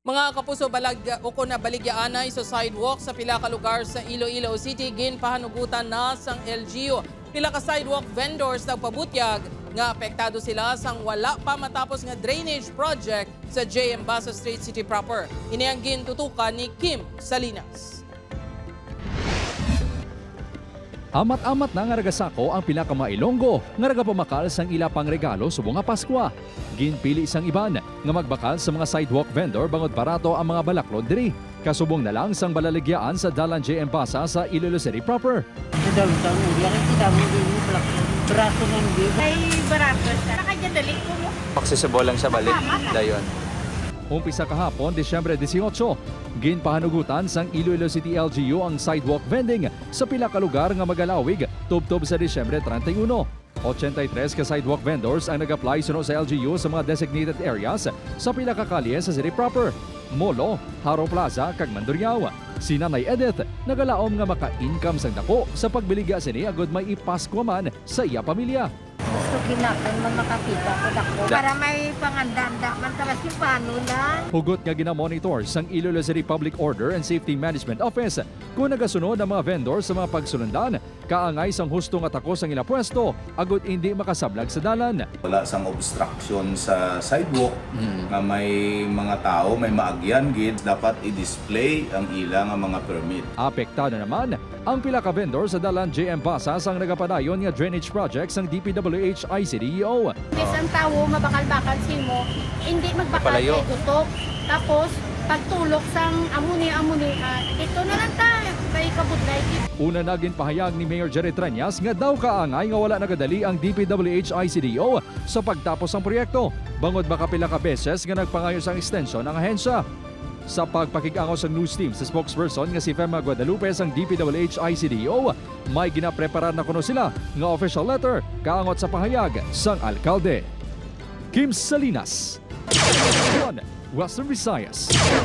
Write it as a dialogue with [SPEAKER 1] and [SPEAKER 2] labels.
[SPEAKER 1] Mga kapuso, balag uko na baligyaanay sa sidewalk sa pila ka lugar sa Iloilo City ginpahanugutan na sang LGU. Pila ka sidewalk vendors nagpabutyag nga apektado sila sang wala pa matapos nga drainage project sa JM Basa Street, City proper. Ini ang gintutukan ni Kim Salinas.
[SPEAKER 2] Amat-amat na nga ragasako ang pila ka mga Ilonggo nga nagapamakal sang ila pang regalo subong nga Paskwa. Ginpili sang iban nga magbakal sa mga sidewalk vendor bangod barato ang mga balaklon diri. Kasubong na lang sang balaligyaan sa Dalan JM Basa sa Iloilo City proper.
[SPEAKER 3] Ay, barato siya. Nakadali ko mo.
[SPEAKER 4] Accessible lang siya balik. Dayon.
[SPEAKER 2] Umpisa kahapon, Disyembre 18, ginpahanugutan sang Iloilo City LGU ang sidewalk vending sa pila ka lugar nga magalawig tubtob sa Disyembre 31. 83 ka sidewalk vendors ang nag-apply suno sa LGU sa mga designated areas sa pila ka kalye sa city proper: Molo, Haro Plaza kag Mandurriao. Si Nanay Edith nagalaom nga maka-income sang dako sa pagbiligya sini agud may ipasko man sa iya pamilya.
[SPEAKER 3] Gusto ginakan man makakita ko dako. Para may panganda-anda man talas yung paano lang.
[SPEAKER 2] Hugot nga ginamonitor sang Iloilo City Public Order and Safety Management Office kung nagasunod ang mga vendor sa mga pagsulundan kaangay sang husto nga takos ang ila pwesto agud hindi makasablag sa dalan.
[SPEAKER 5] Wala sang obstruction sa sidewalk nga may mga tao, may maagyan gid, dapat i-display ang ila nga mga permit.
[SPEAKER 2] Apektado naman ang pila ka vendor sa dalan JM Basa sang nagapadayon nga drainage project sang DPWH ICDEO.
[SPEAKER 6] Bis ang tawo mabakal-bakal simo, hindi magbakal
[SPEAKER 4] Palayo.
[SPEAKER 6] Kay gutok. Tapos pagtulok sang amuni-amuni, ito na lang ta kay kabudlay.
[SPEAKER 2] Una naging pahayag ni Mayor Jerry Treñas nga daw kaangay nga wala nagadali ang DPWH ICDO sa pagtapos ng proyekto. Bangod makapila ka beses nga nagpangayo sang extension ang ahensya. Sa pagpakig-angaw sa news team sa spokesperson nga si Fema Guadalupe sang DPWH ICDO, may ginapreparar na kuno sila nga official letter kaangot sa pahayag sang alkalde. Kim Salinas, 1 Western Visayas.